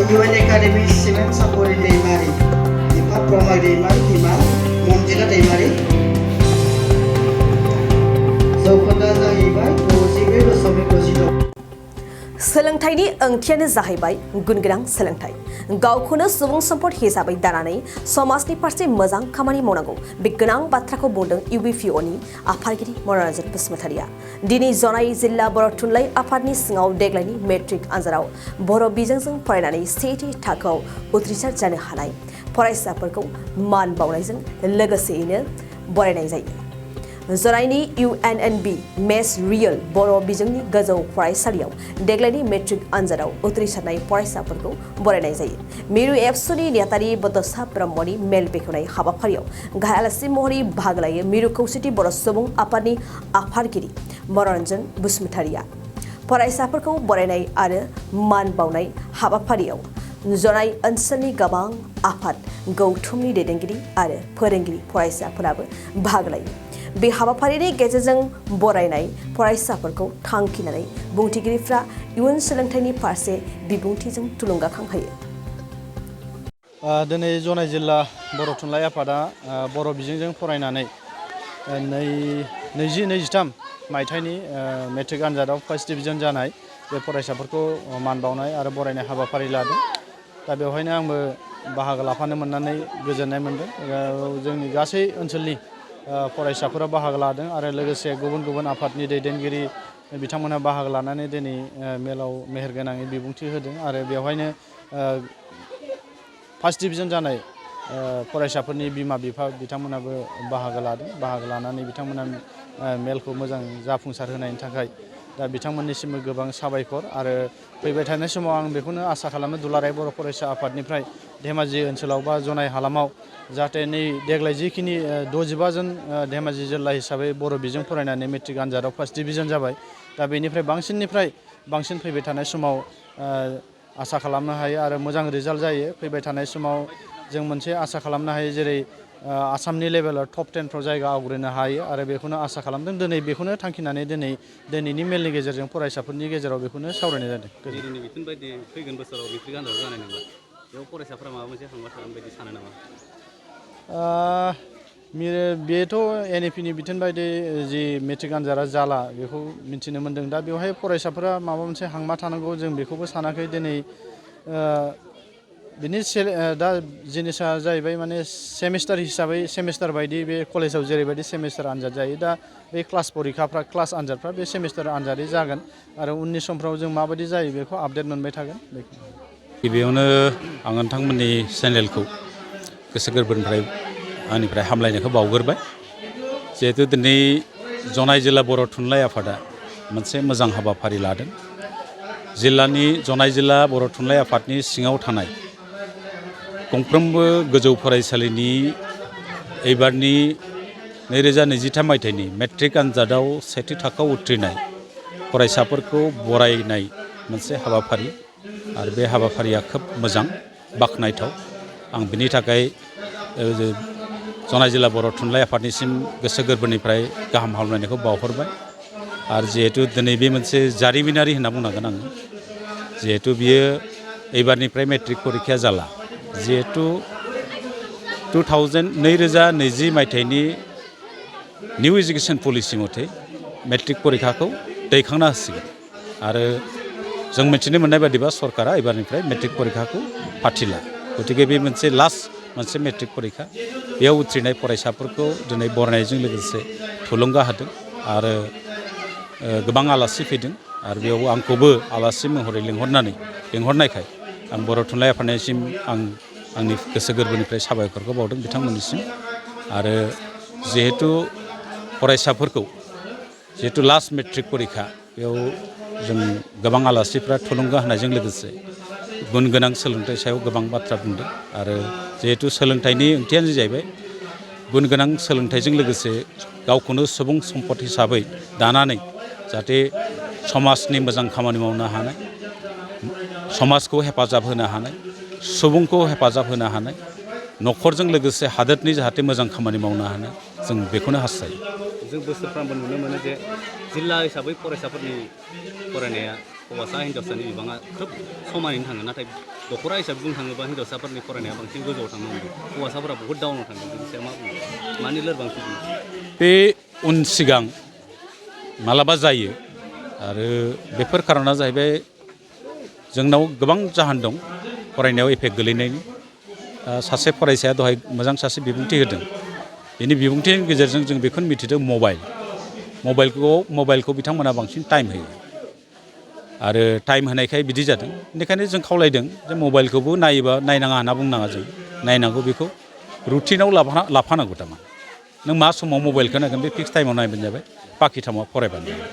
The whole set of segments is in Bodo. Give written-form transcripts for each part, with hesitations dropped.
UN Academy Simen Sapori Deimari, Dipa Promai Deimari, Dima, Momjila Deimari. Jaukhonda जाहैबाय 92.6। सोलोंथाइनि ओंथियानो जाहैबाय गुनगोनां सोलोंथाइ। गावखौनो सुबुं सम्पद हिसाबै दानानै समाजनि फारसे मोजां खामानि मावनांगौ बे गोनां बाथ्राखौ बुंदों UBPOनि आफादगिरि मन'रन्जन बसुमतारिया। दिनै जनाय जिल्ला बर' थुनलाइ आफादनि सिङाव देग्लायनि मेट्रिक आनजादाव बर' बिजोंजों फरायनानै सेथि थाखोआव उथ्रिसार जानो हानाय फरायसाफोरखौ मान बावनायजों लोगोसेयैनो बरायनाय जायो। जनायनि UNNB मेस रियेल बर' बिजोंनि गोजौ फरायसालियाव देग्लायनि मेट्रिक आनजादाव उथ्रिसारनाय फरायसाफोरखौ बरायनाय जायो। मिरु एबसुनि नेहाथारि बड'सा ब्रह्मनि मेल बेखेवनाय हाबाफारियाव गाहाय आलासि महरै बाहागो लायो मिरु खौसेथि बर' सुबुं आफादनि आफादगिरि मन'रन्जन बसुमतारिया। फरायसाफोरखौ बरायनाय आरो मान बावनाय हाबाफारियाव जनाय ओनसोलनि गोबां आफाद गौथुमनि दैदेनगिरि आरो फोरोंगिरि फरायसाफोराबो बाहागो लायो। बे हाबाफारिनि गेजेरजों बरायनाय फरायसाफोरखौ थांखिनानै बुंथिगिरिफ्रा इयुन सोलोंथाइनि फारसे बिबुंथिजों थुलुंगाखांहोयो। दिनै जनाय जिल्ला बर' थुनलाइ आफादा बर' बिजोंजों फरायनानै 2023 मायथाइनि मेट्रिक आनजादाव फार्स्ट डिभिजन जानाय बे फरायसाफोरखौ मान बावनाय आरो बरायनाय हाबाफारि लादों। दा बेवहायनो आंबो बाहागो लाफानो मोननानै गोजोननाय मोनदों। जोंनि गासै ओनसोलनि फरायसाफोरा बाहागो लादों आरो लोगोसे गुबुन गुबुन आफादनि दैदेनगिरि बिथांमोनहा बाहागो लानानै दिनै मेलाव मेहेरगोनाङै बिबुंथि होदों आरो बेवहायनो फार्स्ट डिभिजन जानाय फरायसाफोरनि बिमा बिफा बिथांमोनाबो बाहागो लादों। बाहागो लानानै बिथांमोना मेलखौ मोजां जाफुंसार होनायनि थाखाय दा बिथांमोननिसिमबो गोबां साबायखर आरो फैबाय थानाय समाव आं बेखौनो आसा खालामो दुलाराय बर' फरायसा आफादनिफ्राय धेमाजि ओनसोलाव बा जनाय हालामाव जाहाथे नै देग्लाय जिखिनि 65 जन धेमाजि जिल्ला हिसाबै बर' बिजों फरायनानै मेट्रिक आनजादाव फार्स्ट डिभिजन जाबाय। दा बेनिफ्राय बांसिननिफ्राय बांसिन फैबाय थानाय समाव आसा खालामनो हायो आरो मोजां रिजाल्ट जायो। फैबाय थानाय समाव जों मोनसे आसा खालामनो हायो जेरै आसामनि लेभेलाव टप 10 फ्राव जायगा आवग्रिनो हायो आरो बेखौनो आसा खालामदों। दिनै बेखौनो थांखिनानै दिनैनि मेलनि गेजेरजों फरायसाफोरनि गेजेराव बेखौनो सावरायनाय जादों। दिनैनि बिथोन बायदि फैगोन बोसोराव मेट्रिक आनजाद जानाय नंला। बेयाव फरायसाफोरा माबा मोनसे हांमा खालामनो बायदि सानो नामा? बेथ' NEPनि बिथोन बायदि जि मेट्रिक आनजादा जाला बेखौ मिथिनो मोन्दों। दा बेवहाय फरायसाफोरा माबा मोनसे हांमा थानांगौ जों बेखौबो सानाखै। दिनै बिनि दा जिनिसा जाहैबाय माने सेमिस्टार हिसाबै सेमिस्टार बायदि बे कलेजाव जेरैबायदि सेमिस्टार आनजाद जायो दा बे क्लास परिखाफ्रा क्लास आनजादफ्रा बे सेमिस्टार आनजादै जागोन आरो उननि समफ्राव जों माबायदि जायो बेखौ आपडेट मोनबाय थागोन। गिबियावनो आं नोंथांमोननि चेनेलखौ गोसो गोरबोनिफ्राय आंनिफ्राय हामलायनायखौ बावग्रोबाय। जिहेतु दिनै जनाय जिल्ला बर' थुनलाइ आफादा मोनसे मोजां हाबाफारि लादों। जिल्लानि जनाय जिल्ला बर' थुनलाइ आफादनि सिङाव थानाय गंफ्रोमबो गोजौ फरायसालिनि एबारनि 2023 मायथाइनि मेट्रिक आनजादाव सेथि थाखोआव उथ्रिनाय फरायसाफोरखौ बरायनाय मोनसे हाबाफारि आरो बे हाबाफारिया खोब मोजां बाख्नायथाव। आं बिनि थाखाय जनाय जिल्ला बर' थुनलाइ आफादनिसिम गोसो गोरबोनिफ्राय गाहाम हामलायनायखौ बावहरबाय। आरो जिहेतु दिनै बे मोनसे जारिमिनारि होनना बुंनांगोन आङो। जिहेतु बियो एबारनिफ्राय मेट्रिक परिखाया जाला। जिहेतु 2020 मायथाइनि निउ एजुकेसन पलिसि मथे मेट्रिक परिखाखौ दैखांना होसिगोन आरो जों मिथिनो मोननाय बादिबा सरकारा एबारनिफ्राय मेट्रिक परिखाखौ फाथिला। गतिके बे मोनसे लास्ट मोनसे मेट्रिक परिखा बेयाव उथ्रिनाय फरायसाफोरखौ दिनै बरायनायजों लोगोसे थुलुंगा होदों आरो गोबां आलासि फैदों आरो बेयाव आंखौबो आलासि महरै लिंहरनायखाय आं बर' थुनलाइ आफादनिसिम आंनि गोसो गोरबोनिफ्राय साबायखरखौ बावदों बिथांमोननिसिम। आरो जिहेतु फरायसाफोरखौ जिहेतु लास्ट मेट्रिक परिखा बेयाव जों गोबां आलासिफ्रा थुलुंगा होनायजों लोगोसे गुन गोनां सोलोंथाइ सायाव गोबां बाथ्रा बुंदों आरो जिहेतु सोलोंथाइनि ओंथियानो जाहैबाय गुन गोनां सोलोंथाइजों लोगोसे गावखौनो सुबुं सम्पद हिसाबै दानानै जाहाथे समाजनि मोजां खामानि मावनो हानाय, समाजखौ हेफाजाब होनो हानाय, सुबुंखौ हेफाजाब होनो हानाय, न'खरजों लोगोसे हादोरनि जाहाथे मोजां खामानि मावनो हानाय जों बेखौनो हास्थायो। जों बोसोरफ्रोमबो नुनो मोनो जे जिल्ला हिसाबै फरायसाफोरनि फरायनाया हौवासा हिन्जावसानि बिबाङा खोब समानैनो थाङो, नाथाय दख'रा हिसाबै बुंनो थाङोबा हिन्जावसाफोरनि फरायनाया बांसिन गोजौआव थांनो हमदों, हौवासाफोरा बहुद डाउनाव थांदों। बेनि सायाव मा बुङो, मानि लोरबांथि बुङो? बे उन सिगां मालाबा जायो आरो बेफोर खार'ना जाहैबाय जोंनाव गोबां जाहोन दं फरायनायाव इफेक्ट गोलैनायनि। सासे फरायसाया दहाय मोजां सासे बिबुंथि होदों, बेनि बिबुंथिनि गेजेरजों जों बेखौनो मिथिदों मबाइलखौ बिथांमोना बांसिन टाइम होयो आरो टाइम होनायखाय बिदि जादों। बेनिखायनो जों खावलायदों जे मबाइलखौबो नायनाङा होनना बुंनाङा, जों नायनांगौ, बेखौ रुटिनाव लाफानांगौ। थारमाने नों मा समाव मबाइलखौ नायगोन बे फिक्स टाइमाव नायबानो जाबाय, बाखि टाइमाव फरायबानो जाबाय।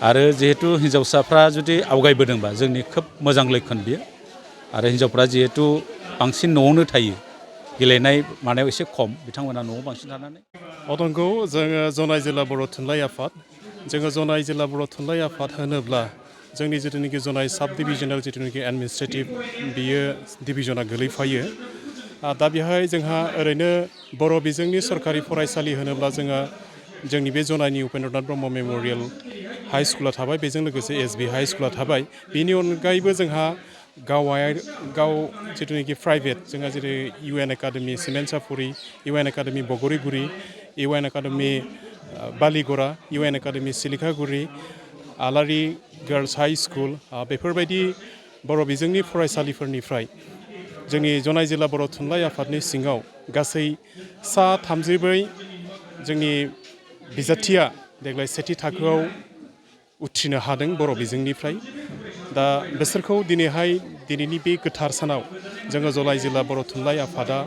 आरो जिहेतु हिन्जावसाफ्रा जुदि आवगायबोदोंबा जोंनि खोब मोजां लैखोन बियो। आरो हिन्जावफ्रा जिहेतु बांसिन न'आवनो थायो, गेलेनाय मानायाव एसे खम, बिथांमोना न'आव बांसिन थानानै। अदंखौ जोङो जनाय जिल्ला बर' थुनलाइ आफाद, जोङो जनाय जिल्ला बर' थुनलाइ आफाद होनोब्ला जोंनि जिथुनाखि जनाय साब डिभिजनेल जिथुनाखि एडमिनिस्ट्रेटिभ बियो डिभिजना गोलैफायो। दा बेहाय जोंहा ओरैनो बर' बिजोंनि सरकारि फरायसालि होनोब्ला जोङो जोंनि बे जनायनि उपेन्द्रनाथ ब्रह्म मेम'रियेल हाइ स्कुला थाबाय, बेजों लोगोसे एसबि हाइ स्कुला थाबाय। बेनि अनगायैबो जोंहा गाव जिथुनाखि प्राइभेट, जोंहा जेरै UN एकाडेमि सिमेन्ट सापुरि, UN academy Bogriguri, UN academy Baligara, UN academy Silikhaguri, आलारि गार्लस हाइ स्कुल, बेफोरबायदि बर' बिजोंनि फरायसालिफोरनिफ्राय जोंनि जनाय जिल्ला बर' थुनलाइ आफादनि सिङाव गासै सा 34 जोंनि बिजाथिया देग्लाय सेथि थाखोआव उथ्रिनो हादों बर' बिजोंनिफ्राय। दा बिसोरखौ दिनैनि बे गोथार सानाव जोङो जनाय जिल्ला बर' थुनलाइ आफादा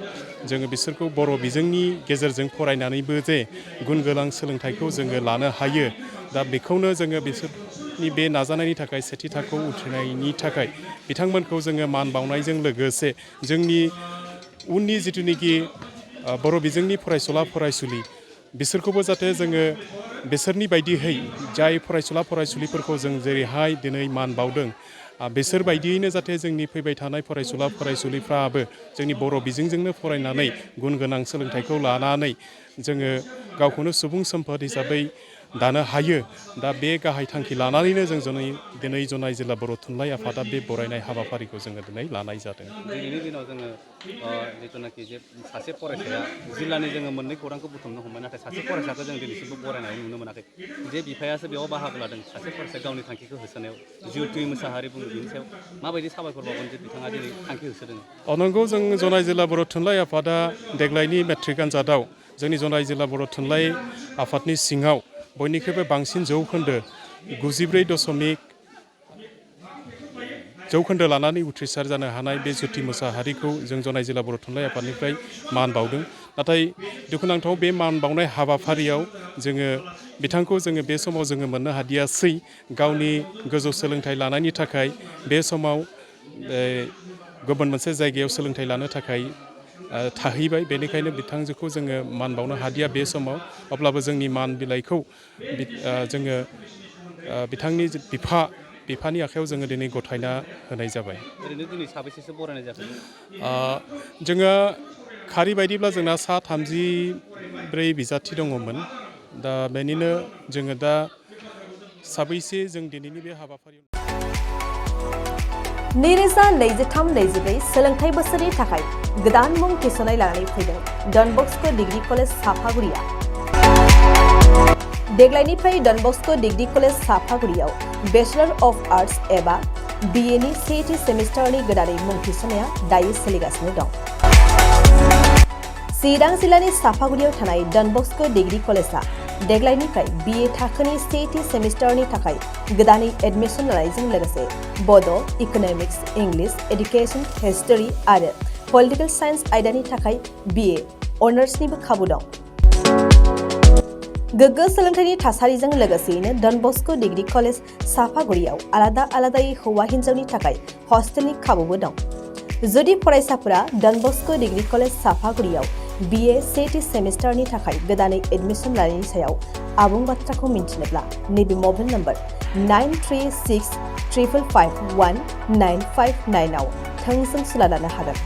जोङो बिसोरखौ बर' बिजोंनि गेजेरजों फरायनानैबो जे गुन गोनां सोलोंथाइखौ जोङो लानो हायो, दा बेखौनो जोङो बिसोरनि बे नाजानायनि थाखाय, सेथि थाखोआव उथ्रिनायनि थाखाय बिथांमोनखौ जोङो मान बावनायजों लोगोसे जोंनि उननि जिथुनिखि बर' बिजोंनि फरायसुला फरायसुलि बिसोरखौबो जाहाथे जोङो बिसोरनि बायदियै जाय फरायसुला फरायसुलिफोरखौ जों जेरैहाय दिनै मान बावदों, बिसोरबायदियैनो जाहाथे जोंनि फैबाय थानाय फरायसुला फरायसुलिफ्राबो जोंनि बर' बिजोंजोंनो फरायनानै गुन गोनां सोलोंथाइखौ लानानै जोङो गावखौनो सुबुं सम्पद हिसाबै दानो हायो। दा बे गाहाय थांखि लानानैनो जों दिनै जनाय जिल्ला बर' थुनलाइ आफादा बे बरायनाय हाबाफारिखौ जोङो दिनै लानाय जादों। दिनैनि दिनाव जोङो जिथुनाखि जे सासे फरायसाया जिल्लानि जोङो मोननै खौरांखौ बुथुमनो हमबाय, नाथाय सासे फरायसाखौ जों दिनैसिमबो बरायनाय नुनो मोनाखै। जे बिफायासो बेयाव बाहागो लादों, सासे फरायसाया गावनि थांखिखौ होसोनायाव, जिउथि मोसाहारि बुङो, बिनि सायाव माबायदि साबायखर बावगोन जे बिथाङा दिनै थांखि होसोदों? नंगौ, जों जनाय जिल्ला बर' थुनलाइ आफादा देग्लायनि मेट्रिक आनजादाव जोंनि जनाय जिल्ला बर' थुनलाइ आफादनि सिङाव बयनिख्रुइबो बांसिन जौखोन्दो 94% लानानै उथ्रिसार जानो हानाय बे ज्योति मोसाहारिखौ जों जनाय जिल्ला बर' थुनलाइ आफादनिफ्राय मान बावदों। नाथाय दुखुनांथाव बे मान बावनाय हाबाफारियाव जोङो बिथांखौ बे समाव जोङो मोननो हादियासै। गावनि गोजौ सोलोंथाइ लानायनि थाखाय बे समाव गुबुन मोनसे जायगायाव सोलोंथाइ लानो थाखाय थाहैबाय, बेनिखायनो बिथांजोखौ जोङो मान बावनो हादिया बे समाव। अब्लाबो जोंनि मान बिलाइखौ जोङो बिथांनि बिफानि आखायाव जोङो दिनै गथायना होनाय जाबाय। ओरैनो दिनै साबेसेसो बरायनाय जाखो? जोङो खारि बायदिब्ला जोंना सा 34 बिजाथि दङमोन। दा बेनिनो जोङो दा साबैसे जों दिनैनि बे हाबाफारियाव 2023-24 सोलोंथाइ बोसोरनि थाखाय गोदान मुं थिसननाय लानानै फैदों डन बस्क' डिग्री कलेज साफागुरिया। देग्लायनिफ्राय डन बस्क' डिग्री कलेज साफागुरियाव बेचलर अफ आर्ट्स एबा BA नि सेथि सेमिस्टारनि गोदानै मुं थिसननाया दायो सोलिगासिनो दं। चिरां जिल्लानि साफागुरियाव थानाय डन बस्क' डिग्री कलेजआ देग्लायनिफ्राय BA थाखोनि सेथि सेमिस्टारनि थाखाय गोदानै एडमिशन लानायजों लोगोसे बड', इक'नमिक्स, इंलिश, एडुकेशन, हिस्टरी आरो पलिटिकल साइन्स आयदानि थाखाय BA अनार्सनिबो खाबु दं। गोग्गो सोलोंथाइनि थासारिजों लोगोसेयैनो डन बस्क' डिग्री कलेज साफागुरियाव आलादायै हौवा हिन्जावनि थाखाय हस्टेलनि खाबुबो दं। जुदि फरायसाफोरा डन बस्क' डिग्री कलेज साफागुरियाव BA सेथि सेमिस्टारनि थाखाय गोदानै एडमिशन लानायनि सायाव आबुं बाथ्राखौ मिन्थिनोब्ला नैबे मबाइल नम्बर 9365519559 आव थोंजों सुला लानो हागोन।